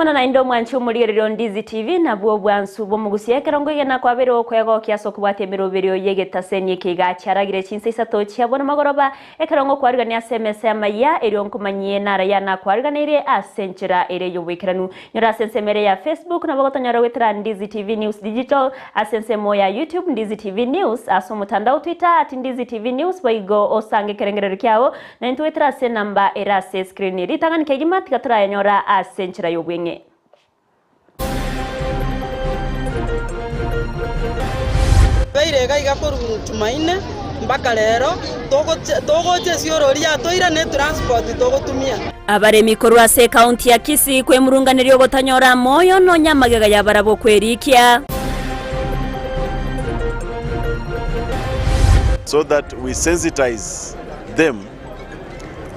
Mbuya mono naende omwanchi omorigereria o Ndizi TV nabwo obwansu bw'omogusia ekero nkoigena kwabeire okwegokia ase okobwatia emeroberio y'egetaseni eke iga chiaragire chinsa isato chia bono magoroba ekero ngokwarigania ase emesa y'amayia erio nkomanyie naraya nakwariganeirie ase enchera ere y'oboikeranu. Nyora ase ensemo ere ya Facebook nabo gotonyora goetera Ndizi TV News Digital ase ensemo ya YouTube Ndizi TV News ase omotandao Twitter at Ndizi TV News boigo osange ekerengererio kiao Na intwe goetera ase enamba ere ase escreen ritang'ani kegima tiga torayanyora ase enchera y'obweng'e. Beire iga iga korwa Jumaine mpaka rero, togocha esiorori yatoira ne transport togotumia. Abaremi korwa ase ekaunti ya Kisii kwemurunganeria ogotanyora amoyo nonya amagega yabarabwo kwerikia. So that we sensitize them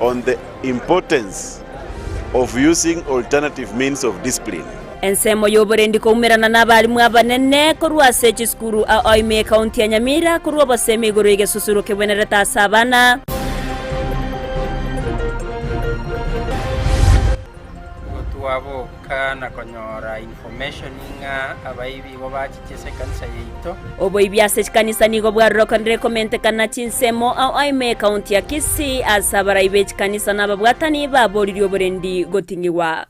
on the importance of using alternative means of discipline. Ensemo y'oborendi koumerana nabarimu abanene korwa ase chisukuru ao ime ekaunti ya Nyamira korwa obosemi igoro y'egesusuro kebwenerete ase abana. Nigo twaboka na konyora information ng'a abaibi igo bachiche ase ekanisa yaito. Oboibi ase chikanisa nigo bwarorekanire komentekana chinsemo ao aime ekaunti ya Kisii ase abarai be chikanisa na ababwatani baboririe oborendi goting'igwa.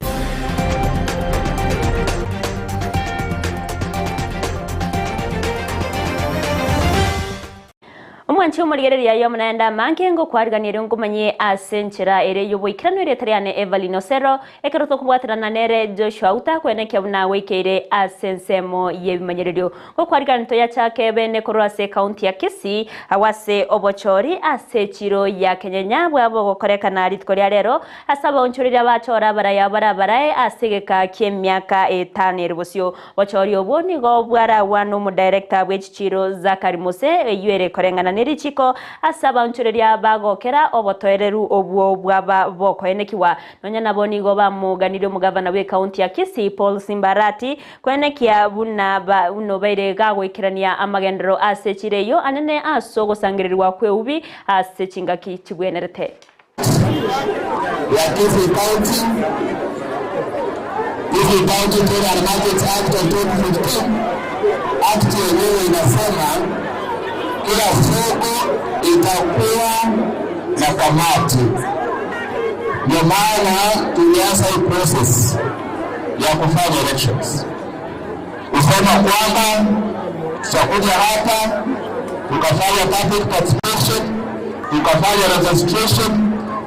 Omwanchi omorigereria aye omonaende amange ngokwarigania erio nkomanyie ase enchera ere y'oboikeranu erieta riane Evelyn Osero, ekero tokobwaterana nere Joshua Auta kwenekia buna goikeire ase ensemo y'ebimanyererio. Ngokwarigania toyachake bene korwa ase ekaunti ya Kisii agwo ase obochori ase echiro ya Kenyenya bwabo gokorekana rituko ria rero ase abaonchoreria bachora abarai abwo barabarae ase egeka ki'emiaka etano ere bosio. Obochori obwo nigo bwaragwa n'omodirector bw'echichiiro Zachary Mose, eyio ere koreng'ana ne richiko ase abaonchoreria bagokera obotoereru obwo bwaba bokoenekigwa. Nonya nabo nigo bamoganirie omogavana bw'ecounty ya Kisii Paul Simba Arati koenekia buna buna obaire gagoikerania amagenderero ase echiro eyio anene ase ogosangererigwa kw'eubi ase chingaki chibwenerete. ya Kisii County, Kisii County Trade and Markets Act of 2015, act yenyewe inasema kila soko itakuwa na kamati. Ndio maana tulianza hii process ya kufanya elections, kusema kwamba tutakuja hapa tukafanya public participation, tukafanya registration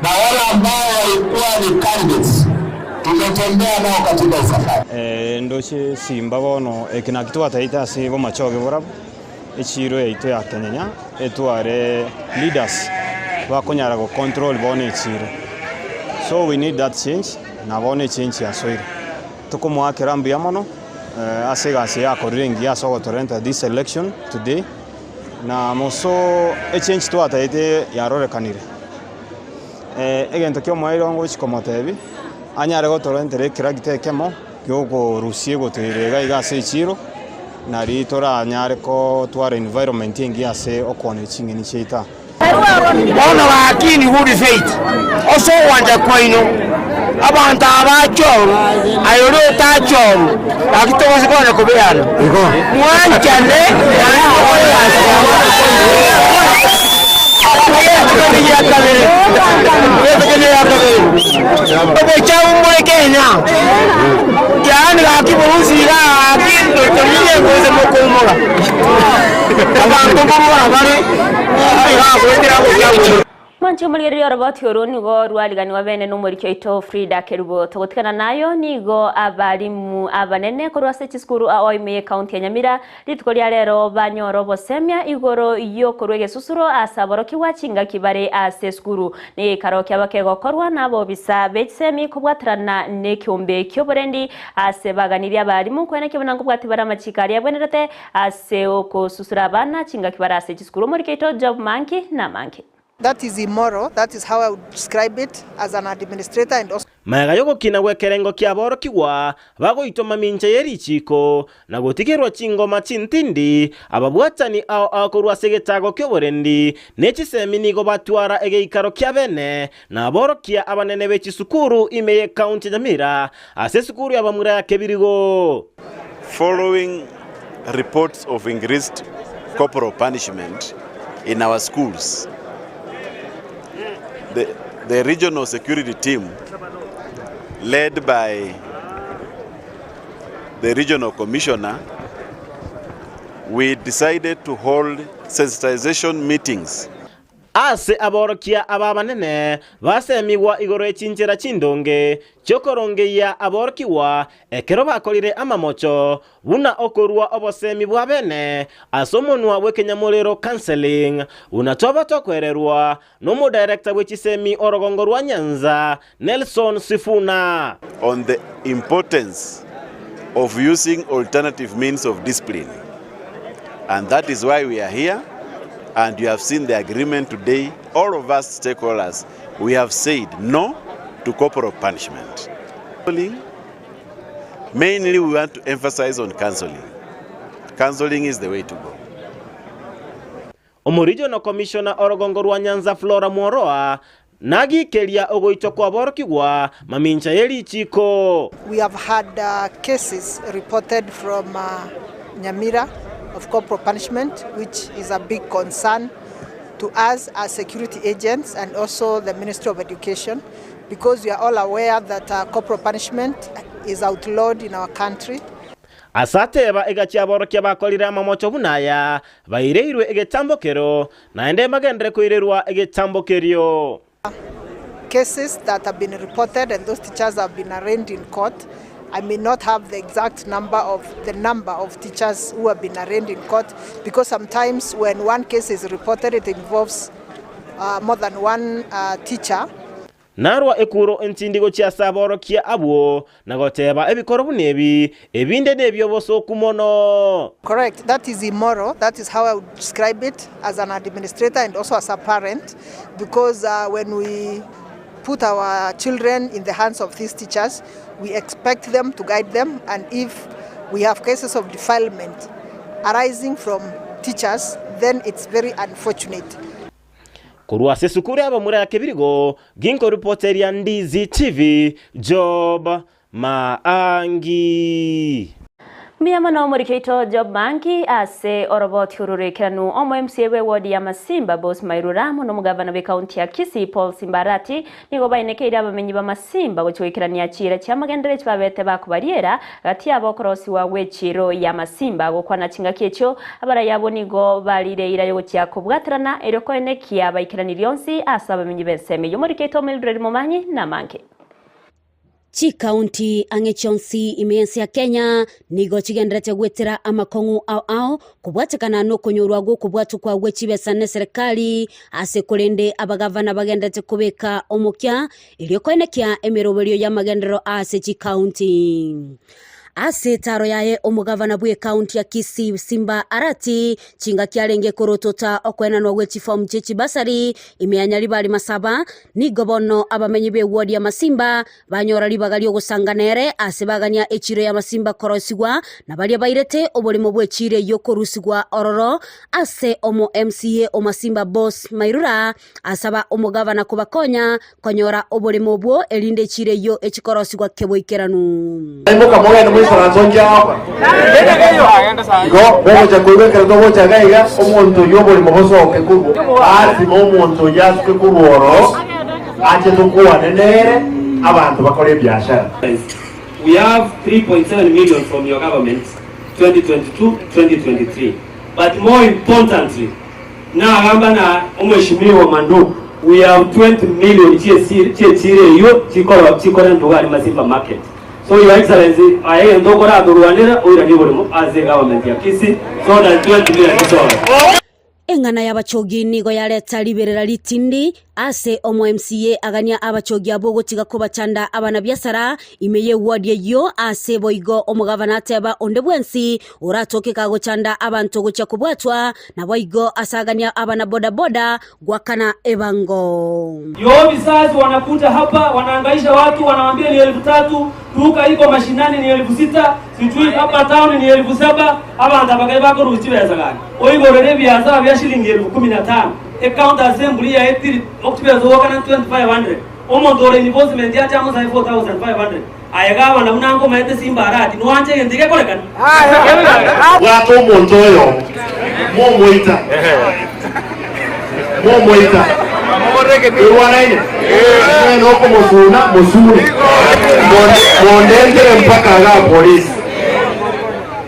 na wale ambao walikuwa ni candidates tumetembea nao katika safari. Ndoche simba bono eke naki twataete ase bomachoge borabwo, echiiro yaito ya Kenyenya etware leaders bakonyara go control bono echiiro. So we need that change na bono echange yasoire. Tokomoakera mbuya mono ase egasi eye akorire engiya ase ogotorenta this election today, na moso echange twataete yarorekanire. Egento kia omoerio ngochi komotebia, anyare gotorentera ekeragita ekemo giokorusia egotoereria iga iga ase echiro, nari toranyare kotwara environment engiya ase okoonia ching'eni chiaito aa. Bono gaki in good faith ase ogwancha kwaino, abanto aba bachorwe, aye oria otachorwe, gaki togose konya kobeana. Mwanchane naende mokore egasi Obochafu mbore Kenya, yaani gaki borusi iga gaki totomirie gose mokoumora. Abanto nkorwara bare. Mwanche omorigereria oroboti oro nigo rwariganiwa bene nomoriki oito Frida Kerubo. Togotigana nayo nigo abarimu abanene korwa ase chisukuru ao ime y'ecounty ya Nyamira rituko ria rero banyore obosemia igoro yokorwa egesusuro ase aborokigwa chingaki bare ase esukuru. Negeikaro kiaba kegokorwa nabobisa bechisemi kobwaterana nekeombe kioborendi ase baganirie abarimu koenekia buna nkobwati bare amachiko aria abwenerete Ase okosusura abana chingaki bare ase chisukuru omoriki oito Job Manki namange. That is immoral, that is how I would describe it as an administrator and also. Magega y'ogokina gw'ekerengo ki'aborokigwa bagoitwa mamincha ye richiiko, na gotigerwa chingoma chintindi, ababwatani ao ao korwa ase egetago ki'oborendi ne chisemi nigo batwara egeikaro kia bene na aborokia abanene be chisukuru ime y'ekaunti ya Nyamira ase esukuru y'abamura ya Kebirigo. Following reports of increased corporal punishment in our schools, the, the regional security team led by the regional commissioner, we decided to hold sensitization meetings. Ase aborokia aba abanene basemigwa igoro ye chinchera chindonge chi'okorongeyia aborokigwa ekero bakorire amamocho, buna okorua obosemi bwa bene ase omonwa bw'ekenyamorero counselling, buna twaba tokwererwa Nomodirector bwe chisemi orogongo rwa Nyanza, Nelson Sifuna. On the importance of using alternative means of discipline and that is why we are here and you have seen the agreement today all of us stakeholders we have said no to corporal punishment. Mainly we want to emphasize on counseling. Counseling is the way to go. Omoregional Commissioner orogongo rwa Nyanza Flora Mworoa nagikeria ogoitwa kw'aborokigwa mamincha ye richiiko. We have had cases reported from Nyamira of corporal punishment which is a big concern to us as security agents and also the Ministry of Education because we are all aware that corporal punishment is outlawed in our country. Ase ateba egachia aborokia bakorire amamocho buna aya, Baireirwe egetambokero, naende mbagenderere koirerwa egetambokerio. Cases that have been reported and those teachers have been arraigned in court. I may not have the exact number of the number of teachers who have been arraigned in court because sometimes when one case is reported it involves uh, more than one uh, teacher. Narwa ekuro entindi gochia ase aborokia abwo, na goteba ebikoro buna ebi, ebinde nebi'obosooku mono. Correct, that is immoral, that is how I would describe it as an administrator and also as a parent because uh, when we put our children in the hands of these teachers, we expect them to guide them and if we have cases of defilement arising from teachers, then it's very unfortunate. Korwa ase esukuru y'abamura ya Kebirigo, ginkoripoteria Ndizi TV, Job Maangi. Mbuya mono omoriki oito Job Maangi ase oroboti oro roikeranu. Omo MCA bwe ward ya Masimba Bos Mairura amo nomogavana bwe county ya Kisii Paul Simbarati nigo baenekeire abamenyi ba Masimba gochia goikerania chiira chiamagenderero echi babete bakobariera gati yabo okorosiwa gwe chiiro ya Masimba gokwana chingaki echio Abarai abwo nigo barire eira y'ogochia kobwaterana, erio koenekia baikeranirie onsi ase abamenyi b'ensemo eyio. Morikeito Mildred Momanyi namange. Chikaunti ang'e chionsi ime y'ense ya Kenya nigo chigendererete goetera amakong'u ao ao kobwatekana nokonyorwa gw'okobwatokwa gwe chibesa n'eserekari ase korende abagavana bagendererete kobeka omokia erio koenekia emeroberio y'amagenderero ase chikaunti. Ase etaaro yaye omogavana bw'ekaunti ya Kisii Simba Arati chingaki arenge korotota okoenanwa gwe chifomu chie chibasari ime ya Nyaribari Masaba, nigo bono abamenyi b'ewodi ya Masimba banyora ribaga ri'ogosanga nere ase bagania echiro ya Masimba korosigwa na baria bairete oboremo bw'echiro eyio korusigwa ororo ase omo MCA o Masimba Boss Mairura asaba omogavana kobakonya konyora oboremo obwo, erinde echiira eyio echikorosigwa keboikeranu. Imoka mogende moisaranse onchia aba. Igo mogocha koigwa ekero togocha iga iga, omonto oyio oborimo bosoke korwa lasima omonto oyio asuke korwa ororo ache tokwane nere abanto bakore ebiashara. We have 3.7 million from your government 2022, 2023 but more importantly Nagamba na omweshimiwa Manduku, we have 20 million chi'echiro eyio chikorentwa iga aria Masimba market. So your excellency aye egento okoratorwanera oiranie oboremo ase egovernment ya Kisii so that 20 million chisoe. Eng'ana y'abachogi nigo yareta riberera ritindi ase omo MCA agania abachogi abwo gotiga kobachanda abanabiasara ime y'eward eyio ase boigo omogavana ateba onde bwensi oratoke kagochanda abanto gochia kobwatwa naboigo ase agania abana bodaboda gwakana ebango. Yo visasi wanakuja hapa wanaangaisha watu wanawaambia ni 3000 duka iko mashinani ni 6000 sijui hapa town ni 7000 abanto abakayi bakorusia chibesa gaki oigorere ebiasara bia shilingi 15000 ecounty assembly yaetire chibesa ogokana 2500 omonto ore enforcement ache amosae 4500 aye gavana buna nkomaete simba arati noanche egento gekorekana. Bwata omonto oyomo, momoita, momoita. Toigwanaine? Onye nokomosuna, mosune. Mondentere mpaka igaa polisi.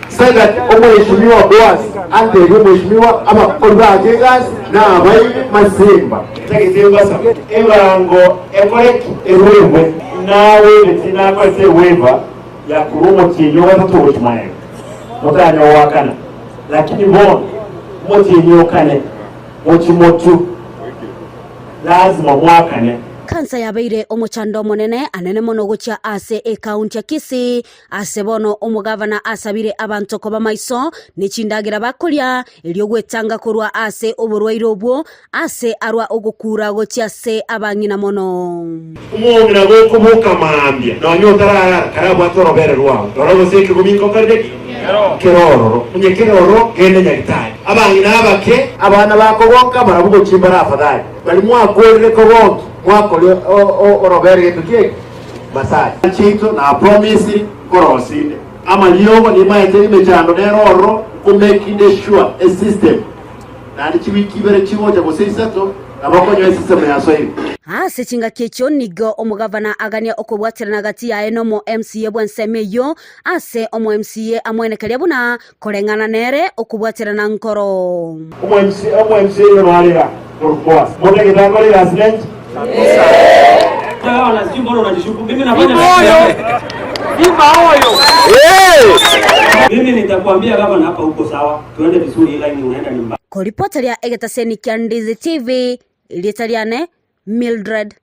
So that omweshimiwa Boaz antebi omweshimiwa abakori bache egasi nabaibi masimba. Ntagete mbasabe ebango ekore ki? Erwegwe. Nawe tinakorete ewaiver ya korwa omotienyi o gatato gochia magega, motanya goakana, lakini bono omotienyi o kane gochia motwe lazima moakane. Kansa yabeire omochando omonene anene mono gochia ase ekaunti ya Kisii Ase bono omogavana asabire abanto koba maiso ne chindagera bakoria, erio gwetanga korwa ase oborwaire obwo, ase arwa ogokura gochia ase abang'ina mono. Omong'ina gokoboka mambia, nonya otararara, karabwate orobere rwao, rora gose ekegumi nkokorire ki? Kere ororo. Onye kere ororo, genda Nyagetari. Abang'ina abake, abana bakogonka, barabwo gochia mbare afadhali. Baria mwakorire kogonkia, mwakore orobere gento kieki? Massage. Chiaito na promise nkorosinde amariogo nimaete emechando nere ororo nkomekinde sure esystem naende chiwiki ibere chigocha gose isato nabo okonyoa esystem yasoire. Ase chingaki echio nigo omogavana agania okobwaterana gati yaye nomo MCA bw'ensemo eyio, ase omo MCA amoenekeria buna koreng'ana nere okobwaterana nkoro. Omo MCA oyo nare igaa korwa Boaz. Motagete akore egasi nenche? Koripoteria egetaseni kia Ndizi TV, erieta riane Mildred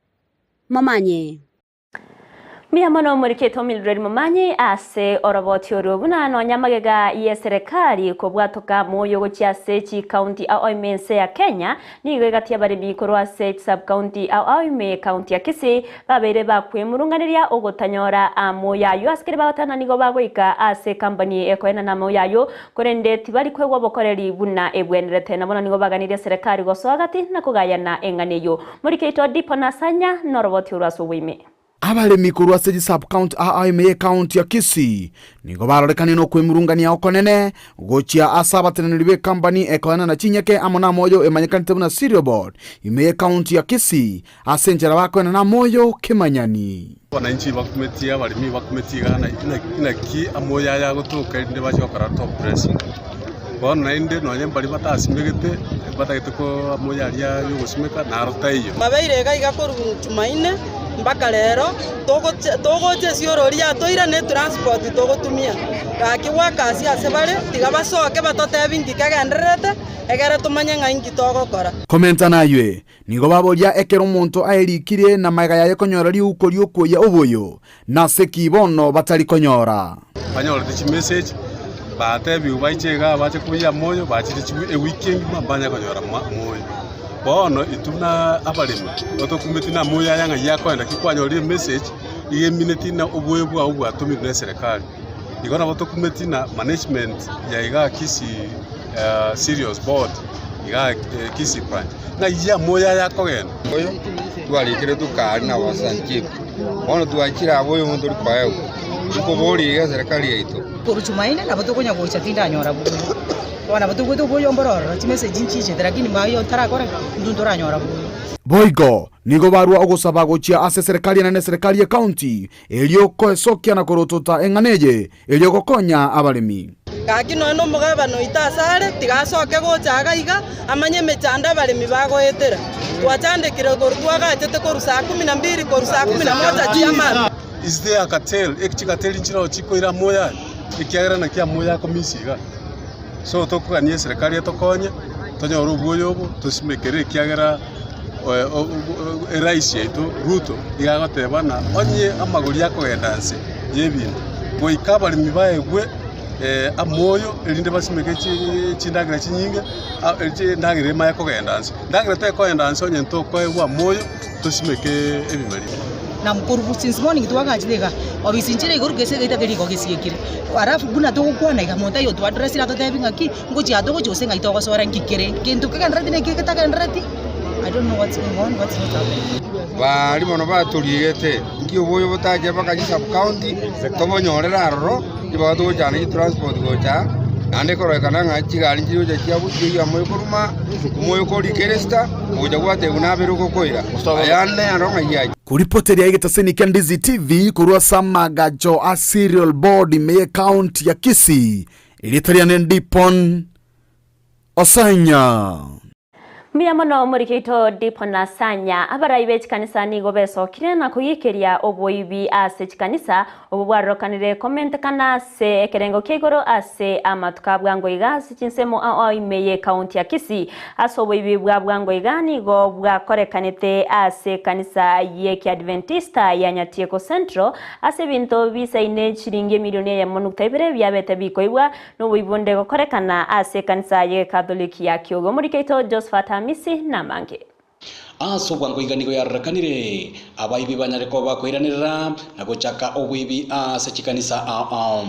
Momanyi. Mbuya mono omorikete Mildred Momanyi ase oroboti orwo buna nonya amagega y'eserekari kobwatoka moyo gochia ase chikaunti ao ime ense ya Kenya nigo egati abaremi korwa ase chisubcounty ao ao ime y'ekaunti ya Kisii babeire bakwemurunganeria ogotanyora amoyo ayio ase kere bagotana nigo bagoika ase ekampani ekoenana amoyo ayio korende tibari koegwa obokoreri buna ebwenerete na bono nigo baganirie eserekari gosoa gati na kogayana eng'ana eyio Morikeito Dipo na Sanya noroboti orwo ase oboime. Abaremi korwa ase chisub-county aa ime y'ecounty ya Kisii nigo barorekanie nokwemurungania okonene gochia ase abateneneri b'ecompany ekoenana chinyeke amo namoyo emanyekanete buna Cereal Board ime y'ecounty ya Kisii ase enchera bakoenana amoyo kemanyani. Abananchi bakumetie abaremi bakumetie iga naki amoyo aya agotoka erinde bache gokora top dressing. Bono naende nonye mbaria batasimegete, batagete ko amoyo aria yogosimeka naro taiyo. Babeire iga iga korwa Jumaine mpaka rero, togocha esiorori yatoira ne transport togotumia. Gaki gwakasia ase bare, tiga basoke batotebie inki kegendererete, egere tomanye ng'a inki togokora. Komenta naywe, Nigo baboria ekero omonto aerikirie na magega yaye konyora riuko ri'okwoyia oboyo, nase ki bono batari konyora? Banyorete chimessage, batebigwe baiche igaa bache koyia moyo, bachire ewiki engima mbanya konyora moyo. Bono intwe buna abaremi, nigo tokumeti na amoyo aya ng'ai akoenda ki kwanyorire emessage, iga emineti na oboyo bwao bwatomirwe na eserekari. Igo nabo tokumeti na management ya igaa Kisii Cereals Board igaa Kisii branch. Ng'ai amoyo aya akogenda? Oyo twarikeretwe kare na abasanchifu, bono twachire abwo oyomo tori koegwa, nkoboria iga eserekari yaito. Korwa Jumaine nabo tokonya gocha tindanyora buya, bono nabo toigwete obuya mboro ororo, chimessage nchichete lakini mayo ntarakora ki? Intwe ntoranyora buya. Boigo nigo barua ogosaba gochia ase eserekari enene eserekari y'ecounty erio koesokia na korotota eng'ana eye erio gokonya abaremi. Gaki nonya nomogabana oito asare, tiga asoke gocha iga iga, amanye emechando abaremi bagoetera. Twachandekire korwa twagachete korwa saa kumi na mbiri korwa saa kumi na moja chi'amambia. Is there a cartel? Eki chicartel nchiroo chikoira amoyo aya, ekiagera naki amoyo akomisia igaa. So tokogania eserekari etokonye. Tonyore obwoyo obo tosimekere ekiagera eraisi yaito Ruto nigo agoteba ng'a onye amagori akogenda nse y'ebinto, goika abaremi baegwe amoyo erinde basimeke chindagera chinyinge, endagera emanye kogenda nse. Endagera tekogenda nse onye ntokoegwa amoyo tosimeke ebimeri. Na korwa since morning twagachire iga, obisi nchire igoro gese egeita keria igo gesiekire. Alafu buna togokwana iga monto aye otwaddressire atotebi ng'aki, ngochia togochia gose ng'ai togosora nki kere, gento kegenderereti na eke getagenderereti, I don't know what's going on, what's not happening. Baria bono batoriegete, nki oboyo botache mpaka chisub-county, tobonyorere aroro, ribaga togochana chitransport gocha aa, naende ekororekana ng'a chigari nchiri gocha chiabwo chiria omoyo koruma, omoyo korika eresita, ogocha gwatebwa nabere ogokoira, ayande aro ng'ai aye. Koripoteria egetaseni kia Ndizi TV korwa ase amagacho a Cereal Board ime y'ecounty ya Kisii, erieta riane Ndipon Osanya. Mbuya mono omorikeito Dipon Asanya. Abarai be chikanisa nigo besokire na kogiikeria oboibi ase chikanisa, obwo bwarokanire komentekana ase ekerengo kia igoro ase amatuko a bwango iga ase chinsemo ao ime y'ecounty ya Kisii. Ase oboibi bwa bwango iga nigo bwakorekanete ase ekanisa y'Ekiadventista ya Nyatieko Central ase ebinto bisaine chiringi emilioni eyemo nukta ibere biabete bikoibwa noboibonde gokorekana ase ekanisa y'Ekatholiki ya Kiogo. Omorikeito Josephat Hamisi namange. Ase obwango iga nigo yarorekanire, abaibi banyare koba bakoiranerera na gochaka oboibi ase chikanisa ao ao.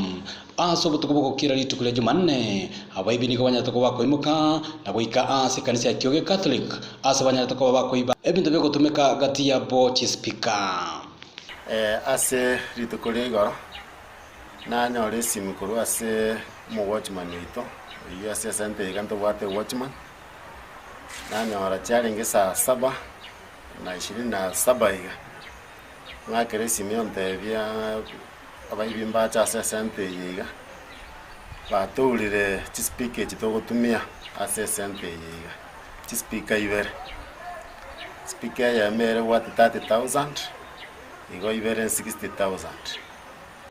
Ase obotuko bw'ogokira rituko ria Jumanne, abaibi nigo banyarete koba bakoimoka na goika ase ekanisa ya Kioge Catholic ase banyarete koba bakoiba ebinto bigotumeka gati yabo chispeaker. Ase rituko ria igoro nanyora esimu korwa ase omowatchman oito, oyio ase esenta eye iga ntobwate ewatchman, nanyora chiarenge saa saba na ishirini na saba iga, ng'akera esimu ontebia abaibi mbache ase esenta eye iga, batourire chispeaker echi togotumia ase esenta eye iga, chispeaker ibere, speaker eyemo ere worth 30,000, igo ibere 60,000.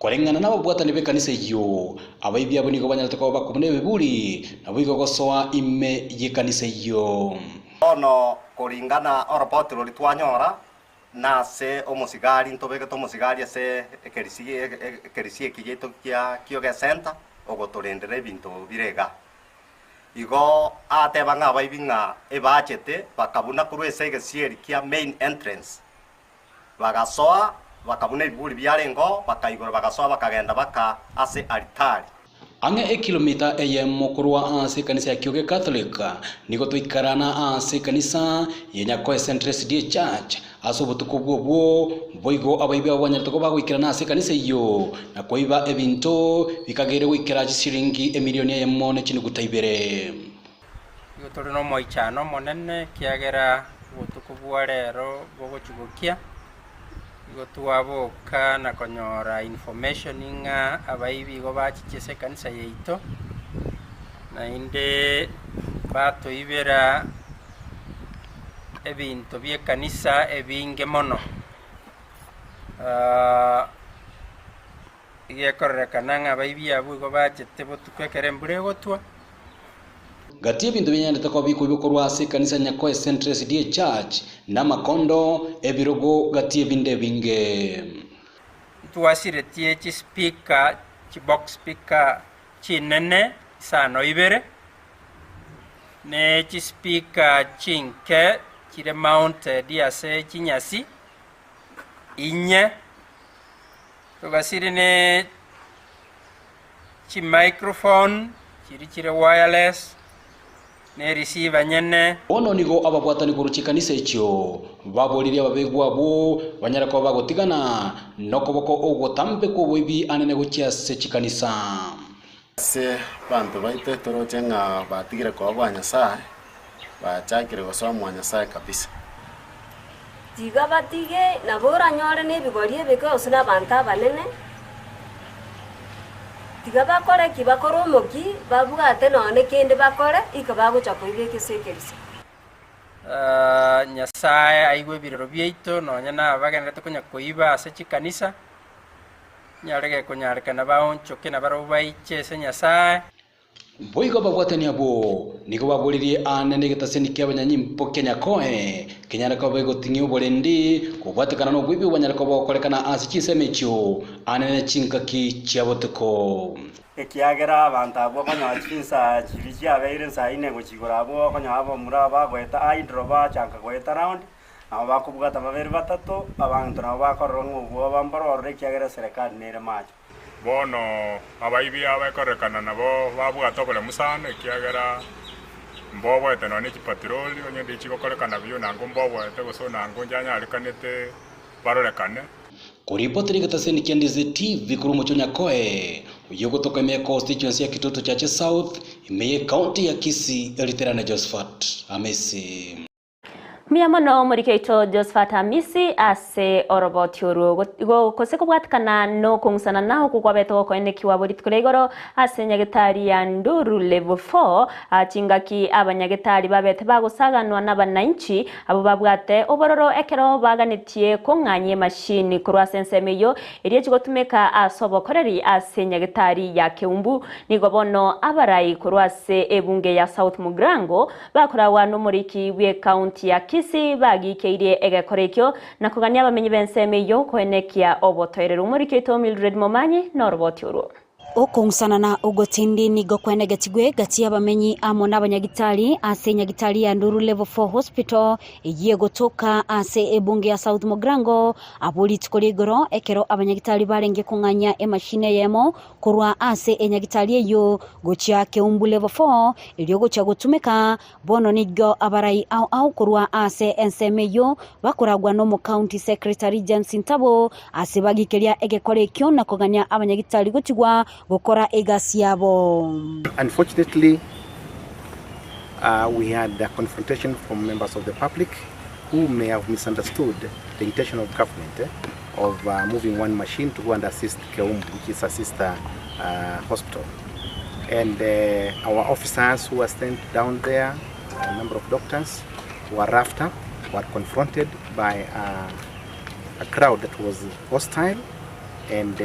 Koreng'ana nababwatani b'ekanisa eyio, abaibi abwo nigo banyarete koba bakobuna ebiburi, naboigo gosoa ime y'ekanisa eyio. Bono koringana oropoti roria twanyora, nase omosigari ntobegete omosigari ase ekerisi ekerisi eki giaito kia Kioge Centre ogotorendera ebinto bire igaa. Igo ateba ng'a abaibi ng'a ebachete bakabuna korwa ase egesieri kia main entrance Bagasoa, bakabuna ebiburi biarengeo, bakaigora, bagasoa, bakagenda baka ase alitari. Ang'e ekilomita eyemo korwa ase ekanisa ya Kioge Catholic, nigo toikarana ase ekanisa ya Nyakoe Central SDA Church ase obotuko obwo boigo abaibi abo banyarete koba bagoikerana ase ekanisa eyio na koiba ebinto bikageire goikera chisiringi emilioni eyemo ne chinuguta ibere. Nigo tore nomoichano omonene, ekiagera obotuko bwa rero bogochia gokia, nigo twaboka na konyora information ng'a abaibi igo bachiche ase ekanisa yaito, naende batoibera ebinto bia ekanisa ebinge mono. Egekororekana ng'a abaibi abwo igo bachete botuko ekero embura egotwa. Gati y'ebinto bianyarete koba bikoibwa korwa ase ekanisa Nyakoe Central SDA Church, namakondo, ebirogo, gati y'ebinde ebinge. Ntwasiretie chispeaker, chibox speaker chinene isano ibere, ne chispeaker chinke chire mounted ase chinyasi inye. Togasire ne chimicrophone chiria chire wireless, ne receiver nyene. Bono nigo ababwatani korwa chikanisa echio baboririe ababegwa abwo banyare koba bagotigana nokoboko ogotambe kw'oboibi anene gochia ase chikanisa. Ase abanto baito toroche ng'a batigire koba bwa Nyasae, bachakire gosoa mwa Nyasae kabisa. Tiga batige, nabo oranyore nebigori ebike gose nabanto abanene. Tiga bakore ki? Bakore omoki, babwate nonye kende bakore, ika bagocha koibeka ase ekerisa. Nyasae aigwe ebirero biaito, nonya nabagenderete konya koiba ase chikanisa. Nyare gekonyarekana baonchoke na barabwo baiche ase Nyasae. Boigo ababwatani abwo nigo baboririe aane negetaseni ki'abanyanyimbo kia Nyakoe, kenyare koba egoting'ia oborendi, kobwatekana noboibi bwanyare koba bogokorekana ase chinsemo echio aane ne chingaki chia botuko. Ekiagera abanto abwo okonyora chinsa chiria chiabeire nsa ine gochia igoro abwo okonyora abamura bagoeta idle bachanka goeta round, nabo bakobwata babere batato, abanto nabo bakorora ng'a obwoba mboro ororo ekiagera eserekari nere macho. Bono abaibi aba ekorekana nabo babwate oboremu sana, ekiagera mboboete nonya ne chipatroli, onye ndichi gokorekana buya onango mboboete gose onango njanyarekanete barorekane. Koripotera egetaseni kia Ndizi TV korwa omochie o Nyakoe, oyio ogotoka ime ye constituency ya Kitutu Chache South, ime ye county ya Kisii, Eriterane Josephat Amisi. Mbuya mono omoriki oito Josephat Amisi ase oroboti orwo. Gose kobwatikana nokong'usana na okwo kwabete gokoenekiwa bo rituko ria igoro ase nyagetari ya Nduru Level 4, chingaki abanyagetari babete bagosaganwa nabananchi abwo babwate obororo ekero baganetie kong'anyia emashini korwa ase ensemo eyio eria echigotumeka ase obokoreri ase nyagetari ya Keumbu. Nigo bono abarai korwa ase ebunge ya South Mugirango Bakoragwa nomoriki bw'ecounty ya Kisii bagikeirie egekora ekio na kogania abamenyi b'ensemo eyio koenekia obotoereru. Omoriki oito Mildred Momanyi noroboti orwo. Okong'usana na ogotindi nigo kwenegetigwe gati y'abamenyi amo n'abanyagitari ase enyagitari ya Nduru Level 4 Hospital eyio egotoka ase ebunge ya South Mugirango abwo rituko ria igoro ekero abanyagitari barenge kong'anya emashini eyemo Korwa ase enyagitari eyio gochia Keumbu Level 4 erio gochia gotumeka, bono nigo abarai ao ao korwa ase ensemo eyio bakoragwa n'omocounty secretary James Ntabo ase bagikeria egekora ekio na kogania abanyagitari gotigwa gokora egasi yabo. Unfortunately, we had a confrontation from members of the public who may have misunderstood the intention of government of moving one machine to go and assist Keumbu, which is a sister hospital. And our officers who were sent down there, a number of doctors, were roughed up, were confronted by a crowd that was hostile and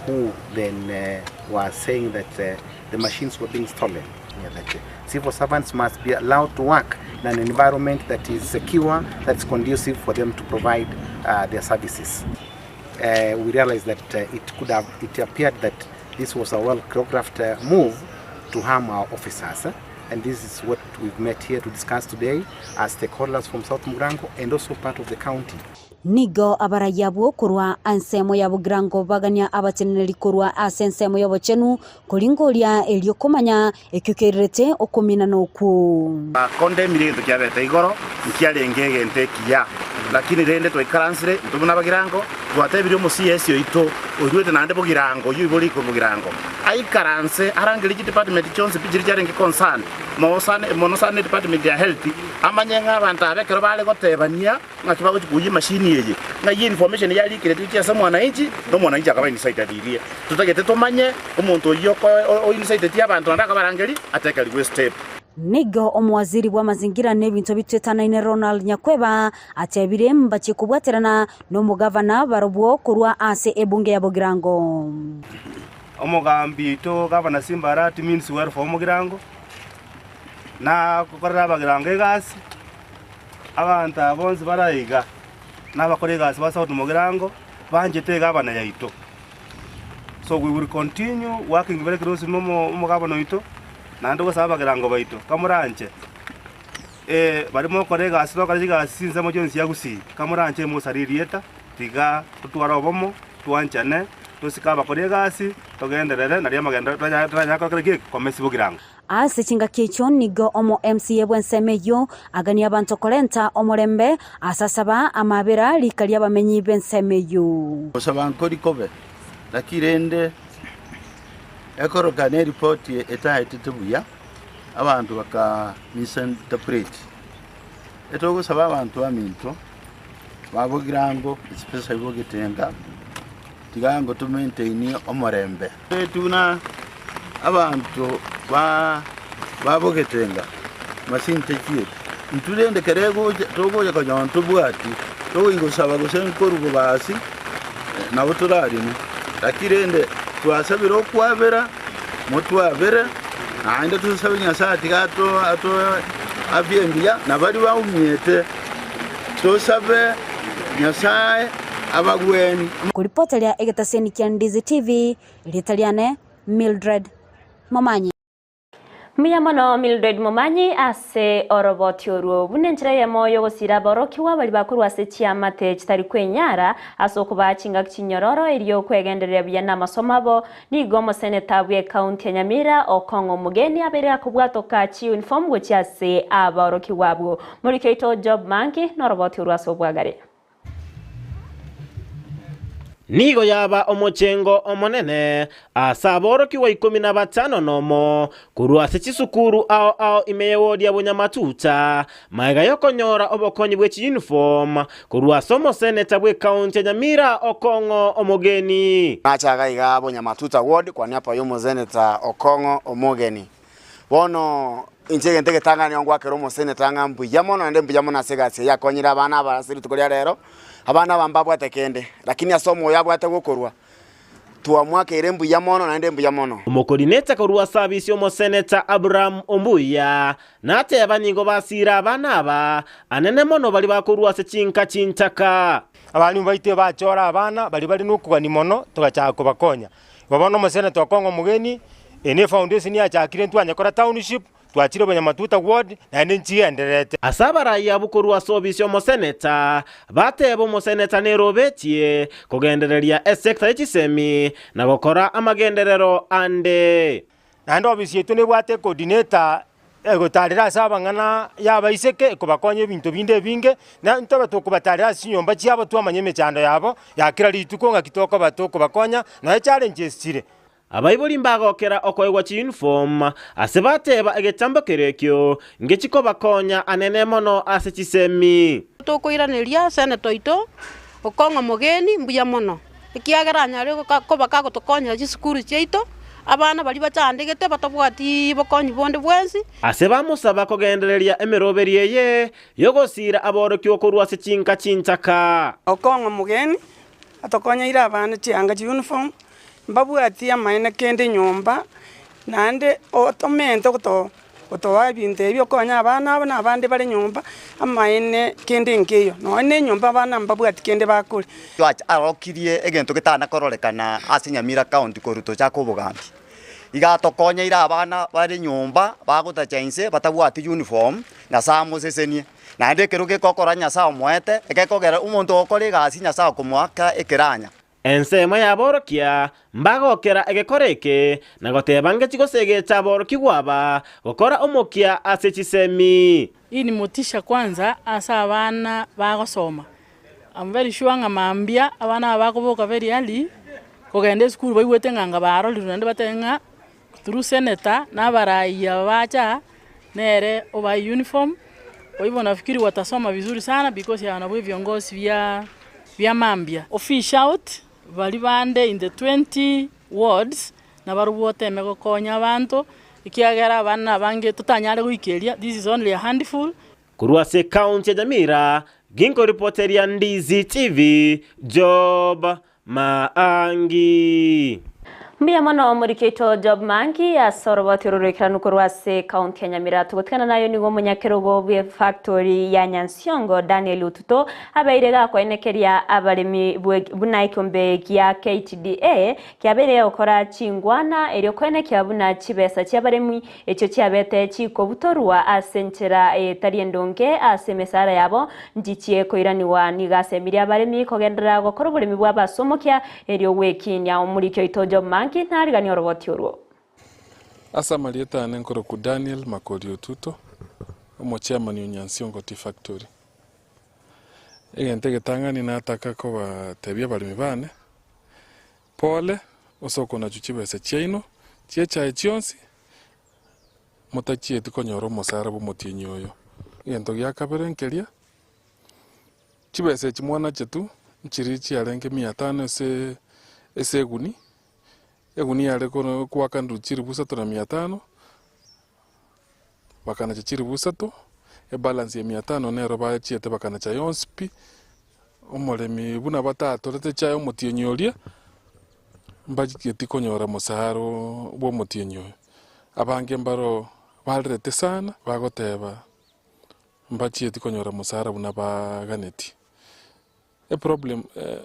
who then were saying that the machines were being stolen. Yeah, that civil servants must be allowed to work in an environment that is secure, that's conducive for them to provide uh, their services. Uh, we realized that uh, it could have, it appeared that this was a well choreographed uh, move to harm our officers. eh? And this is what we've met here to discuss today as stakeholders from South Murango and also part of the county. Nigo abarai abwo korwa ensemo ya bogirango bagania abateneneri korwa ase ensemo y'obochenu koringoria erio komanya ekio kererete okominana okwo. Bakondemire egento kiabete igoro, nkiarenge egento ekiya. Lakini rende twaikaransire intwe buna abagirango, twatebirie omo-CS oito oirwete naende bogirango, oyio oiboreire korwa bogirango, aikaranse arangerie chidepartment chionsi pi chiria chiarenge concerned, mono sana edepartment ya health, amanye ng'a abanto aba ekero bare gotebania, Ng'aki bagochia koyia emashini eye? Ng'ai information yarikeretwe gochia ase mwananchi, na omwananchi akaba incited riria. Totagete tomanye omonto oyio o inciteti abanto naende akabarangeria atekerigwe estep. Nigo omowaziri bw'amazingira na ebinto bitwetanaine Ronald Nyakweba atebire mbachie kobwaterana nomogavana barobwo korwa ase ebunge ya Bogirango. Omogambi oito Gavana Simba Arati means well for Omogirango, na gokorera Abagirango egasi. Abanto aba bonsi bare aiga nabakora egasi ba South Mugirango banchete egavana yaito. So we will continue working very closely na omogavana oito naende gosaba abagirango baito kamoranche baria mogokora egasi togokora chigasi chinsemo chionsi chia Gusii kamoranche mosare erieta tiga totware obomo twanchane tosike abakori egasi togenderere nario amagenderero toranyare gokora ki? Komesi bogirango. Ase chingaki echio nigo omo MCA bw'ensemo eyio agania abanto korenta omorembe ase asaba amabera rika ri'abamenyi b'ensemo eyio. Gosaba nkori kobe, naki rende ekorokana eripoti etaetete buya, abanto baka misinterpret. Etogosaba abanto baminto ba Bogirango especially Bogetenga tiga ngo to maintain omorembe. Tuna abanto ba babogetenga masinto chiaito, intwe rende kere egocha togocha konyora ntobwati, togochi gosaba gose nkorwa bobasi nabo torarime, lakini rende twasabire okwabera, motwabere. Naende tosabe Nyasae tiga atoe afya engiya, na baria baumiete tosabe Nyasae abagwenie. Koripoteria egetaseni kia Ndizi TV, erieta riane Mildred Momanyi. Mbuya mono Mildred Momanyi ase oroboti orwo. Buna enchera eyemo y'ogosira aborokigwa baria bakorwa ase chiamate chitari kwenyara ase okobaa chingaki chinyororo erio kwegendereria buya namasomo abo, nigo omoseneta bw'ecounty ya Nyamira Okong'o Omogeni abeire akobwatoka chiuniform gochia ase aborokigwa abwo. Moriki oito Job Mangi noroboti orwo ase obwagare. Nigo yaba omochengo omonene ase aborokigwa ikomi na batano nomo korwa ase chisukuru ao ao ime y'ewodi ya Bonyamatuta, magega y'okonyora obokonyi bwe chiyuniform korwa ase omoseneta bw'ecounty ya Nyamira Okong'o Omogeni. Nacha iga iga Bonyamatuta ward kwania apa y'omoseneta Okong'o Omogeni. Bono inche egento egetang'ani nigo ngwakera omoseneta ng'a mbuya mono naende mbuya mono ase egasi eye akonyire abana aba ase rituko ria rero, abana aba mbabwate kende, lakini ase omoyo abwate gokorwa, twamwakeire mbuya mono naende mbuya mono. Omokorineta korwa ase abisi omoseneta Abraham Ombuya nateba nigo basiire abana aba anene mono baria bakorwa ase chinka chintaka. Abalimu baito ebachora abana baria bare nokogania mono, togachaka kobakonya. Igo bono omoseneta okong'a omogeni, eye ne efoundation yachakire ntwanyekora township, twachire Bonyamatuta ward, naende nchigendererete. Ase abarai abwo korwa ase obisi y'omoseneta, bateba omoseneta nere obetie kogendereria esecta ye chisemi na gokora amagenderero ande. Naende obisi yaito nebwate ecoordinator egotarera ase abang'ana y'abaiseke, ekobakonya ebinto binde ebinge, na ntobe tokobatarera ase chinyomba chiabo twamanya emechando yabo ya kera rituko ng'aki tokoba tokobakonya, nonya challenges chire. Abaibori mbagokera okoegwa chiyunifomu ase bateba egetambo keria ekio ngechikobakonya anene mono ase chisemi. Tokoiraneria senator oito okong'a omogeni mbuya mono, ekiagera anyare koba kagotokonyera chisukuru chiaito, abana baria bachandegete batabwatiii bokonyi bonde bwensi. Ase bamosaba kogendereria emeroberi eye y'ogosiira aborokigwa korwa ase chinka chintaka. Okong'a omogeni atokonyeire abana chianga chiuniform, mbabwati amaene kende nyomba, naende otomente goto gotoa ebinto ebi okonye abana aba na abande bare nyomba, amaene kende nkeiyo, nonye na enyomba abana mbabwati kende bakoria. Arokirie egento getana kororekana ase Nyamira County korwa tochaka obogambi. Iga atokonyeire abana bare nyomba bagotacha inse batabwati uniform, Nyasae amosesenie. Naende ekero gekokora Nyasae omoete, egekogera omonto ogokora egasi Nyasae okomoaka ekeranya. Ensemo y'aborokia mbagokera egekora eke, na goteba ngechi gose egecha aborokigwa aba gokora omokia ase chisemi. Hii ni motisha kwanza ase abana bagosoma. I'm very sure ng'a mambia abana aba bakoboka very early, kogenda esukuru baigwete ng'a anga barorirwe naende batebe ng'a through senator na abarai aba bacha nere obae uniform, kwa hivyo nafikiri watasoma vizuri sana because aba nabwo ebiongozi bia bia mambia. Ofish out baria bande in the 20 wards nabarobwo oteme gokonya abanto, ekiagera abana nabange totanyare goikeria, this is only a handful. Korwa ase ekaunti ya Nyamira, ginkoripoteria Ndizi TV, Job Maangi. Mbuya mono omoriki oito Job Maangi ase oroboti oro roikeranu korwa ase ekaunti ya Nyamira. Togotigana nayo nigo omonyakerogo bw'efactory ya Nyansiongo Daniel Otuto abeire gakoenekeria abaremi buna ekiombe gia KTDA kiabeire gokora chingwana erio koenekia buna chibesa chiabaremi echio chiabete chikobutorwa ase enchera etari endonge ase emesara yabo nchichie koiranigwa. Nigo asemirie abaremi kogenderera gokora oboremi bw'abasomokia erio gwekinia. Omoriki oito Job Mangi nariganie oroboti orwo. Ase amarieta ane nkorokwa Daniel Makori Otuto, omochairman o Nyansiongo Tea Factory. Egento egetang'ani nataka kobatebia abaremi bane, pole ase okonachwa chibesa chiaino chia echae chionsi, motachieti konyora omosara bwa omotienyi oyo. Egento gia kabere nkeria, chibesa echi mwanachetu nchiri chiarenge mia tano ase ase eguni, eguni yare kono koakanirwe chiribu isato na mia tano, bakanacha chiribu isato, ebalance ya mia tano nero bachiete bakanacha yonsi pi, omoremi buna batatorete chae omotienyi oria, mbacheti konyora mosaro bwa omotienyi oyo. Abange mbaro barerete sana bagoteba mbachieti konyora mosara buna baganeti. Eproblem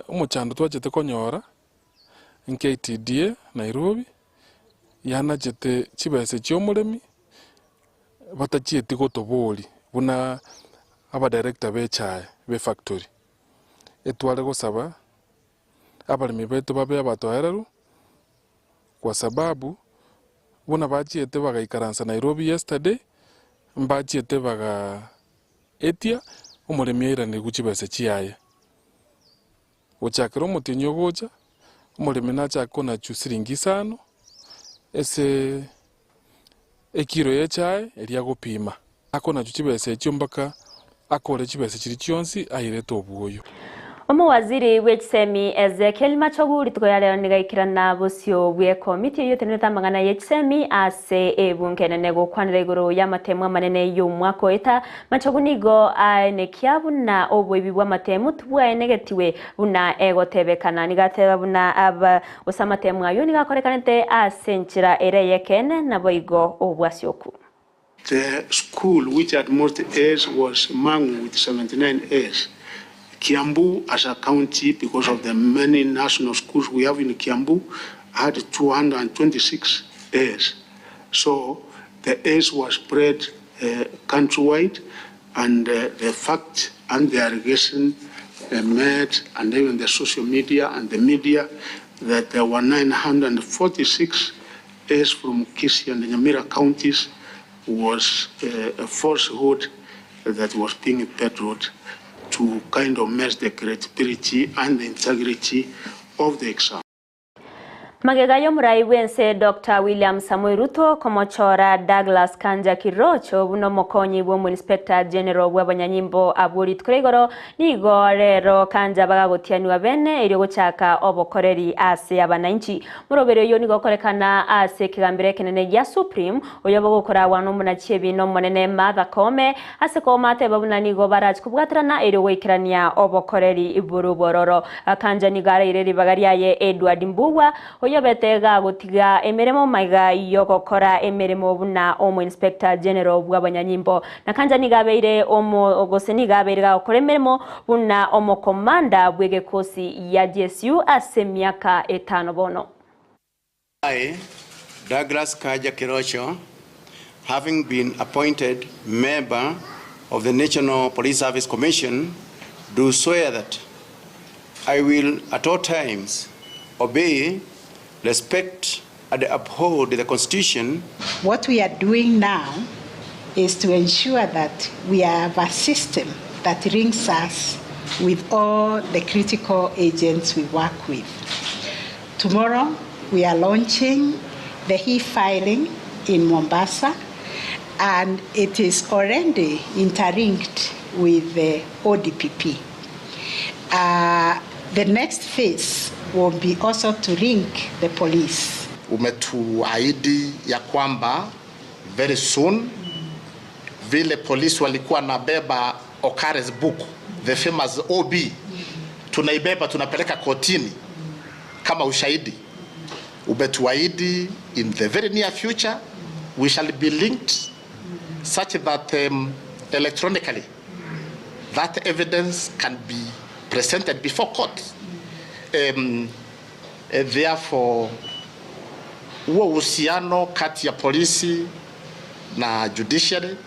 omochando twachete konyora nKTDA Nairobi yanachete chibesa chiomoremi batachieti gotobori buna abadirector be echae be efactory. Etware gosaba abaremi baito babe abatoereru kwa sababu buna bachiete bagaikaransa Nairobi yesterday, mbachiete baga etia omoremi airanigwe chibesa chiaye. Gochakera omotienyi ogocha, omoremi nachake konachwa siringi isano ase ekiro y'echae eria agopima. Akonachwa chibesa echio mpaka akore chibesa chiria chionsi airete obwoyo. Omowaziri bw'echisemi Ezekiel Machogu rituko ya rero nigo aikerana bosio bw'ekomiti eyio etenerete amang'ana y'echisemi ase ebunge enene gokwanera igoro y'amatemu amanene y'omwaka oeta. Machogu nigo aenekia buna oboibi bw'amatemu tibwaenegetiwe buna egotebekana. Nigo ateba buna aba gose amatemu ayio nigo akorekanete ase enchera ere ey'ekeene naboigo obwasioku. The school which had most A's was Mang'u with 79 A's. Kiambu as a county because of the many national schools we have in Kiambu had 226 A's. So the A's were spread countrywide and the fact and the allegation made and even the social media and the media that there were 946 A's from Kisii and Nyamira counties was a falsehood that was being peddled to kind of mess the credibility and the integrity of the exam. Magega y'omorai bw'ense Doctor William Samoei Ruto komochora Douglas Kanja Kirocho buna omokonyi bw'omoinspector general bw'abanyanyimbo abwo rituko ria igoro, nigo rero Kanja bagagotianigwa bene erio gochaka obokoreri ase abanainchi. Moroberi oyio nigo okorekana ase ekegambero ekenene gia Supreme, oyo bogokoragwa nomonachiebi nomonene Martha Koome, ase Koome ateba buna nigo barache kobwaterana erio goikerania obokoreri borobwororo. Kanja nigo araire ribaga riaye Edward Mbugua, oyio obete gagotiga emeremo maiga yogokora emeremo buna omo-inspector general bw'abanyanyimbo. Na Kanja nigo abeire omo gose nigo abeire gagokora emeremo buna omokomanda bw'egekosi ya GSU ase emiaka etano bono. I, Douglas Kaja Kirocho, having been appointed member of the National Police Service Commission, do swear that I will at all times obey, respect and uphold the Constitution. What we are doing now is to ensure that we have a system that links us with all the critical agents we work with. Tomorrow, we are launching the e-filing in Mombasa, and it is already interlinked with the ODPP. The next phase will be also to link the police. Umetuahidi ya kwamba very soon vile polisi walikuwa nabeba Occurrence book, the famous OB, tunaibeba tunapeleka kotini kama ushahidi. Umetuahidi in the very near future we shall be linked such that electronically that evidence can be presented before court. Therefore, huo uhusiano kati ya polisi na judiciary,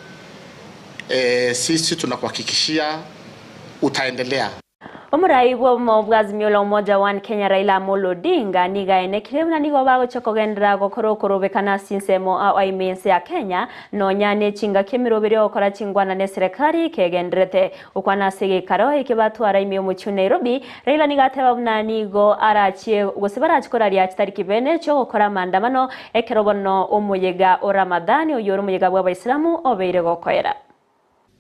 sisi tunakuhakikishia utaendelea. Omorai bw'obomo bwa Azimio la Umoja One Kenya Raila Amolo Odinga nigo aenekire buna nigo bagochia kogenderera gokora okorobekana ase ensemo ao aime ense ya Kenya nonya ne chingaki emeroberi ogokora chingwana ne eserekari kegendererete gokwana ase egeikaro ekio batwara ime y'omochie o Nairobi. Raila nigo ateba buna nigo arachie gose barachie koraria chitariki bene chi'ogokora amaandamano ekero bono omoyega o Ramadhani oyio ore omoyega bw'abaisilamu obeire gokoera.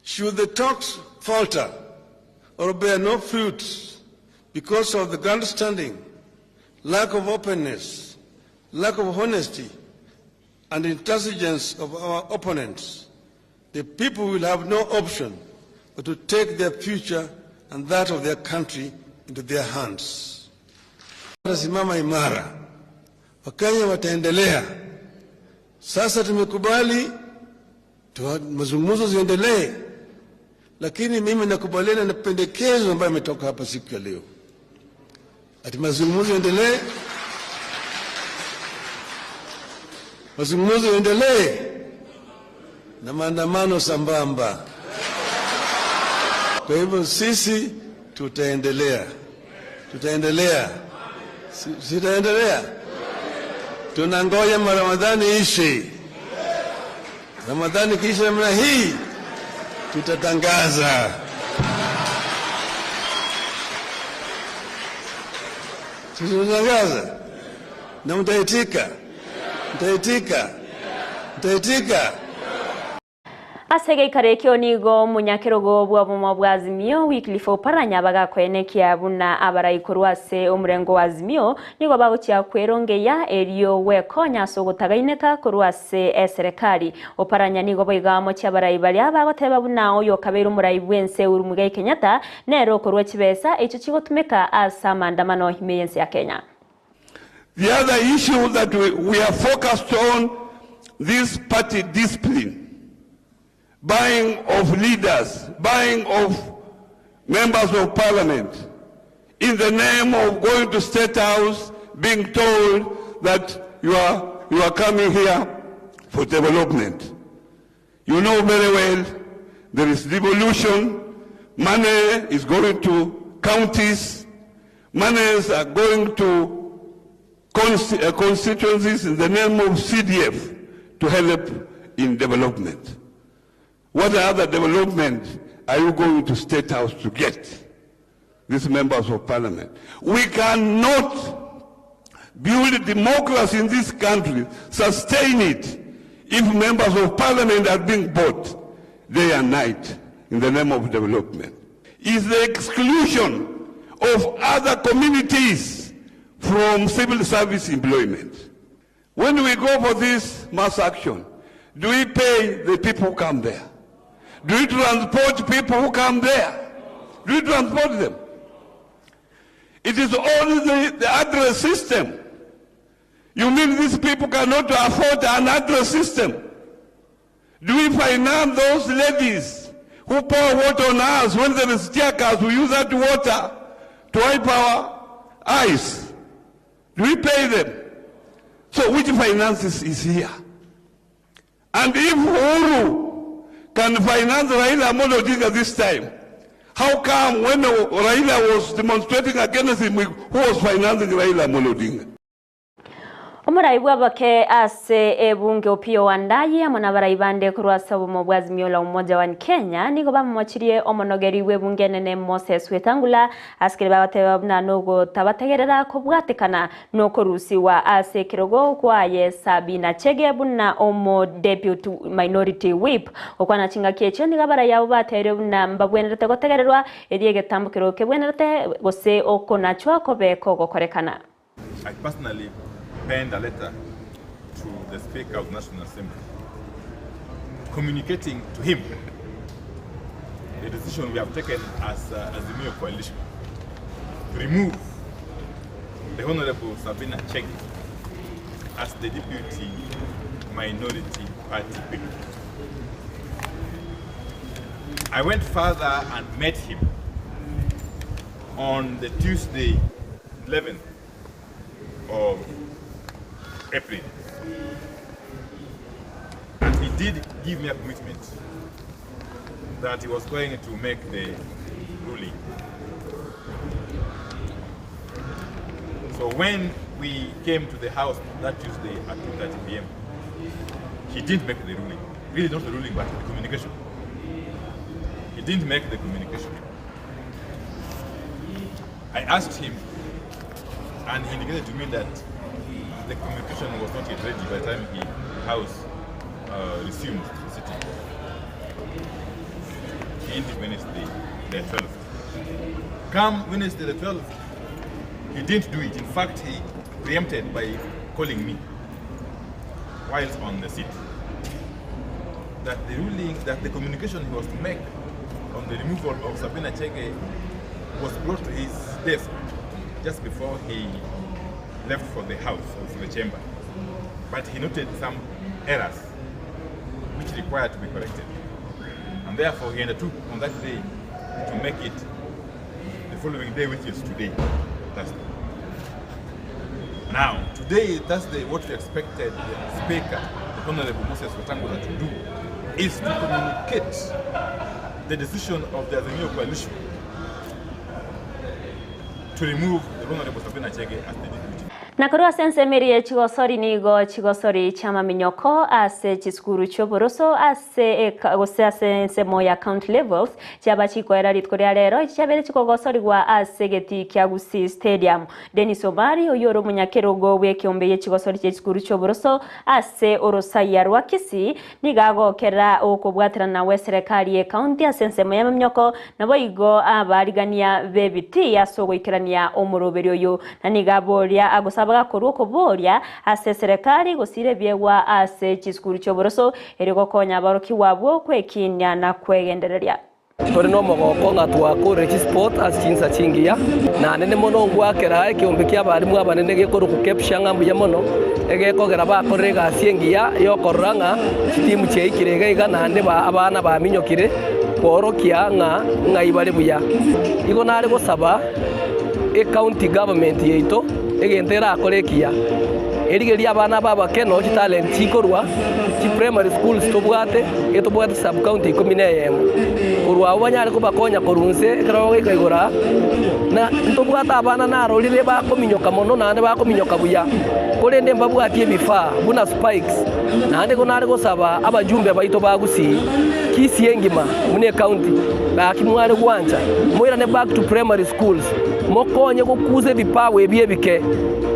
Should the talks falter or bear no fruits because of the grandstanding, lack of openness, lack of honesty, and intransigence of our opponents, the people will have no option but to take their future and that of their country into their hands. Watasimama imara, Wakenya wataendelea. Sasa tumekubali mazungumzo ziendelee, lakini mimi nakubaliana na pendekezo ambayo imetoka hapa siku ya leo, ati mazungumzo yaendelee, mazungumzo yaendelee na maandamano sambamba. Kwa hivyo sisi tutaendelea, tutaendelea, sitaendelea. Tunangoja Ramadhani ishi. Ramadhani kisha namna hii tutatangaza. Tutatangaza na mtaitika, mtaitika, mtaitika. Ase geikaro ekio nigo omonyakerogo bwa obomo bwa Azimio Wycliffe Oparanya bagakoenekia buna abarai korwa ase omorengo wa Azimio nigo bagochia kwerongeya erio gwekonya ase ogotagaineka korwa ase eserekari. Oparanya nigo boiga amochia abarai baria bagoteba buna oyo okabeire omorai bwense Uhuru Muigai Kenyatta nere okorwa chibesa echio chigotumeka ase amaandamano ime y'ense ya Kenya. The other issue that we are focused on, this party discipline, buying of leaders, buying of members of parliament, in the name of going to State House, being told that you are coming here for development. You know very well there is devolution, money is going to counties, monies are going to constituencies in the name of CDF to help in development. What other development are you going to State House to get, these members of parliament? We cannot build democracy in this country, sustain it, if members of parliament are being bought day and night in the name of development. Is the exclusion of other communities from civil service employment. When we go for this mass action, do we pay the people who come there? Do we transport people who come there? Do we transport them? It is only the address system. You mean these people cannot afford an address system? Do we finance those ladies who pour water on us when there is tear gas? We use that water to wipe our eyes. Do we pay them? So which finances is here? And if Uhuru can finance Raila Amolo Odinga this time, how come when Raila was demonstrating against him, who was financing Raila Amolo Odinga? Omorai bw'abake ase ebunge Opiyo Wandayi amo n'abarai bande korwa ase obomo bwa Azimio la Umoja wa Kenya nigo bamomochirie omonogeri bw'ebunge enene Moses Wetangula asikere bagateba buna nogotabategerera kobwatekana nokorusiwa ase ekerogo kwaye Sabina Chege buna omo deputy minority whip. Okwana chingaki echio nigo abarai abo bateire buna mbabwenerete gotegererwa erio egetambokero kebwenerete gose okonachwa kobe kogokorekana. I personally penned a letter to the Speaker of the National Assembly, communicating to him the decision we have taken as Azimio Coalition to remove the Honorable Sabina Chege as the Deputy Minority Party Whip. I went further and met him on the Tuesday, 11th of April. And he did give me a commitment that he was going to make the ruling. So when we came to the house that Tuesday at 2:30 p.m., he didn't make the ruling. Really not the ruling, but the communication. He didn't make the communication. I asked him, and he indicated to me that the communication was not yet ready by the time the House resumed the sitting. He ended Wednesday the 12th. Come Wednesday the 12th, he didn't do it. In fact, he preempted by calling me whilst on the seat. That the ruling, that the communication he was to make on the removal of Sabina Chege was brought to his desk just before he left for the house, or for the chamber. But he noted some errors which required to be corrected. And therefore he undertook on that day to make it the following day, which is today, Thursday. Now, today, Thursday, what we expected the Speaker, the Honorable Moses Wetangula, to do is to communicate the decision of the Azimio coalition to remove the Honorable Sabina Chege as the deputy. Na korwa ase ensemo eria ye chigosori nigo chigosori chi'amaminyoko ase chisukuru chi'oboroso ase gose ase ensemo ya county levels chiaba chikoera rituko ria rero, echi chiabeire chikogosorigwa ase egetii kia Gusii Stadium. Dennis Omari, oyio ore omonyakerogo bw'ekeombe ye chigosori chie chisukuru chi'oboroso ase orosaiya rwa Kisii, nigo agokera okobwaterana gw'eserekari y'ecounty ase ensemo y'amaminyoko, naboigo abaarigania b'ebitii ase ogoikerania omoroberi oyo. Na nigo aboria gose abagakorwa okoboria ase eserekari gosira ebiegwa ase chisukuru chi'oboroso, erio gokonya aborokigwa abwo kwekinia na kwegendereria. Tore nomogoko ng'a twakorire chisport ase chinsa chingiya, naende mono ngwakera ekeombe ki'abarimu abanene gekorokwa Kepsha ng'a mbuya mono, egekogera bakorire egasi engiya y'okorora ng'a chitimu chiaikire iga iga naende abana baminyokire kworokia ng'a ng'ai bare buya. Igo nare gosaba ecounty government yaito egento erakore ekiya, erigererie abana aba abake noo chitalent chikorwa chiprimary schools tobwate, etobwate sub county ikomi na eyemo. Korwa abwo banyare kobakonya korwa inse ekero bagoika igoro aa, na ntobwate abana narorire bakominyoka mono naende bakominyoka buya, korende mbabwati ebifaa buna spikes. Naende igo nare gosaba abajumbe baito ba Gusii, Kisii engima buna ecounty, gaki mware gwancha moirane back to primary schools, mokonye gokusa ebipawa ebi ebike.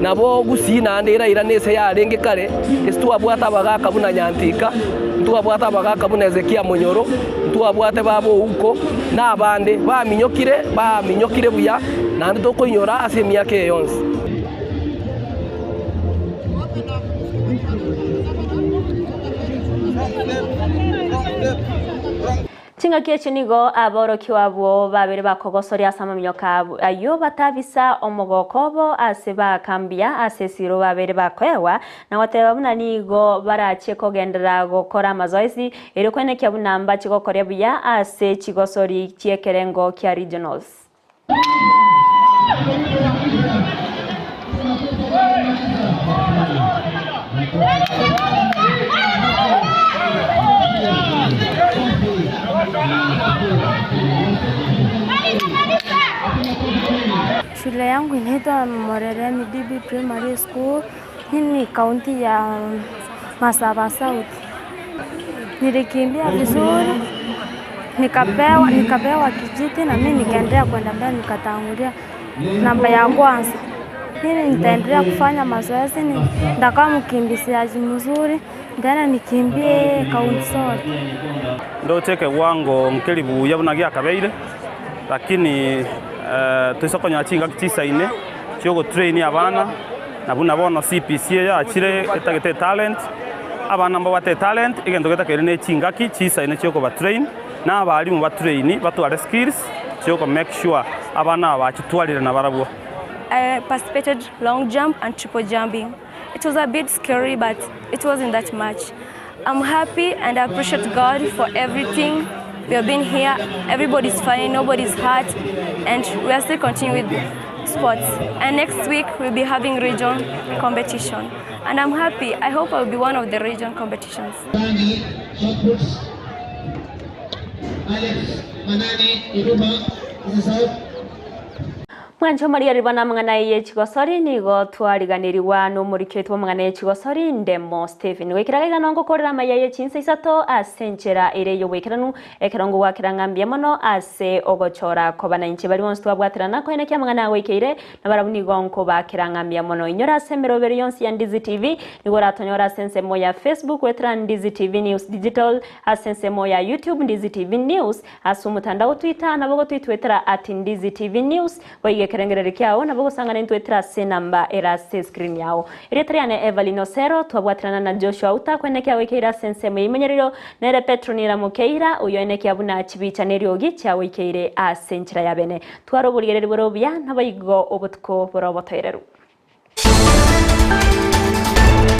Nabo Gusii naende erairane ase yarenge kare, ase twabwate abagaaka buna Nyantika, ntwabwate abagaaka buna Hezekia Monyoro, ntwabwate baba Ouko, na abande, baminyokire, baminyokire buya, naende tokoinyora ase emiaka eye yonsi. Chingaki echio nigo aborokigwa abwo babere bakogosoria ase amaminyoko ayio batabisa omogoko obo ase baakambia ase esiro babere bakoegwa, na goteba buna nigo barachie kogenderera gokora amazoezi, erio koenekia buna mbachie gokoria buya ase chigosori chi'ekerengo kia regionals. Shule yangu inaitwa Moreremi DB Primary School. Hii ni kaunti ya Masaba South. Nilikimbia vizuri nikapewa, nikapewa kijiti na mimi nikaendelea kwenda mbele nikatangulia namba ya kwanza. Mimi nitaendelea kufanya mazoezi, nitakuwa mkimbiziaji mzuri, tena nikimbie kaunti zote. Ndoche ekewango nkeri buya buna giakabeire, lakini toise konyora chingaki chisaine chiogotrain abana, na buna bono CPC eye yachire etagete etalent, abana mbabwate etalent, egento getakeire ne chingaki chisaine chiokobatrain, na abalimu batrain batware skills chioko make sure abana aba bachitwarire nabarabwo. I participated long jump and triple jumping. It was a bit scary but it wasn't that much. I'm happy and I appreciate God for everything. We have been here, everybody's fine, nobody's hurt, and we are still continuing with sports. And next week we'll be having region competition. And I'm happy. I hope I'll be one of the region competitions. Mwanche omorigereria namang'ana ye chigosori nigo twariganerigwa nomoriki oito bw'amang'ana ye chigosori Ndemo Stephen. Goikera gaiga nongokorera amaya ye chinsa isato ase enchera ere y'oboikeranu ekero ngogwakera ng'a mbuya mono ase ogochora koba nainche baria bonsi twabwaterana koenekia amang'ana agoikeire Nabarabwo nigo nkobakera ng'a mbuya mono. Inyora ase emeroberi yonsi ya Ndizi TV, nigo oratonyore ase ensemo ya Facebook goetera Ndizi TV News Digital, ase ensemo ya YouTube Ndizi TV News, ase omotandao o Twitter nabo ogotoitwetera at Ndizi TV News, boigo ekerengererio kiao nabo ogosang'ana intwetera ase enamba ere ase escreen yao. Erieta riane Evelyn Osero, twabwaterana na Joshua Uta kwenekia goikeire ase ensemo y'eimenyerero, nere Petro Nira Mokeira, oyio oenekia buna chibicha na eriogi chiagoikeire ase enchera ya bene. Twara oborigereria bore obuya, naboigo obotuko bore obotoereru.